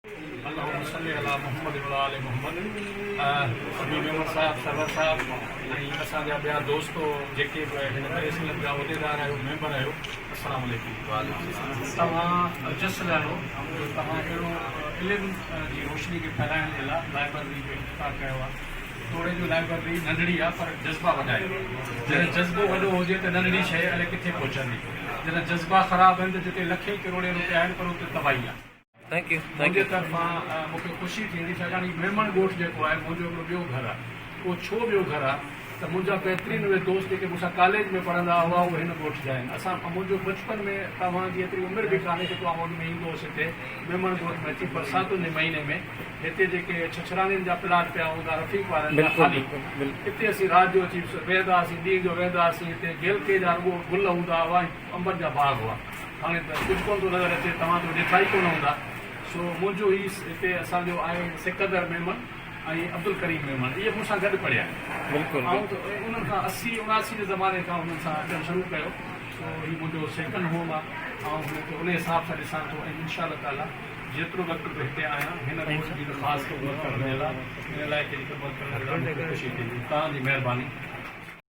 اللهم صل علي محمد وعلي آل محمد سڀني ميمڻ صاحب سرور صاحب ۽ اسان جا ٻيا دوستو جيڪي به هن پريس ڪلب جا عهديدار آهيو ميمبر آهيو السلام عليڪم توهان جس لهو جو توهان اهڙو علم جي روشني کي ڦهلائڻ جي لاء لائبرري جو افتتاح ڪيو آهي توڙي جو لائبرري ننڍڙي آهي پر جذبا وڏا آهن جڏهن جذبو وڏو هجي ته ننڍڙي شيء الائي ڪٿي پهچندي جڏهن جذبا خراب آهن ته جتي لکين ڪروڙين روپيا آهن پر اتي تباهي آهي. منهنجي طرفان مون کي خوشي ٿيندي ڇاڪاڻ هي ميمڻ ڳوٺ جيڪو آهي منهنجو هڪڙو ٻيو گهر آهي اهو ڇو ٻيو گهر آهي ته منهنجا بهترين اهي دوست جيڪي مون سان ڪاليج ۾ پڙهندا هئا اهي هن ڳوٺ جا آهن اسان منهنجو بچپن ۾ توهان جي ايتري عمر به ڪانهي جيڪو آئون اڳ ۾ ايندو هوس هتي ميمڻ ڳوٺ ۾ اچي برساتن جي مهيني ۾ هتي جيڪي ڇڇرانين جا پلاٽ پيا هوندا رفيق وارن جا خالي اتي اسين رات جو اچي ويهندا هئاسين ڏينهن جو ويهندا هئاسين هتي گيلڪي جا رڳو گل هوندا هئا ۽ انبن جا باغ هئا. هاڻي ته ڪجهه ڪونه ٿو نظر اچي، توهان ته ڏٺا ئي ڪونه هوندا. سو منهنجو هي هتي اسان جو آهي سڪندر ميمڻ ۽ عبدالڪريم ميمڻ، اهي مون سان گڏ پڙهيا آهن. آئون ته انهن کان 80 79 جي زماني کان انهن سان اچڻ شروع ڪيو. سو هي منهنجو سيڪنڊ هوم آهي. آئون هن کي انهي حساب سان ڏسان ٿو ۽ انشاء الله تعاليٰ جيترو وقت به هتي آهيان هن ڳوٺ جي خاص خدمت ڪرڻ جي لاء، هن علائقي جي خدمت ڪرڻ جي لاء مون کي خوشي ٿيندي. توهان جي مهرباني.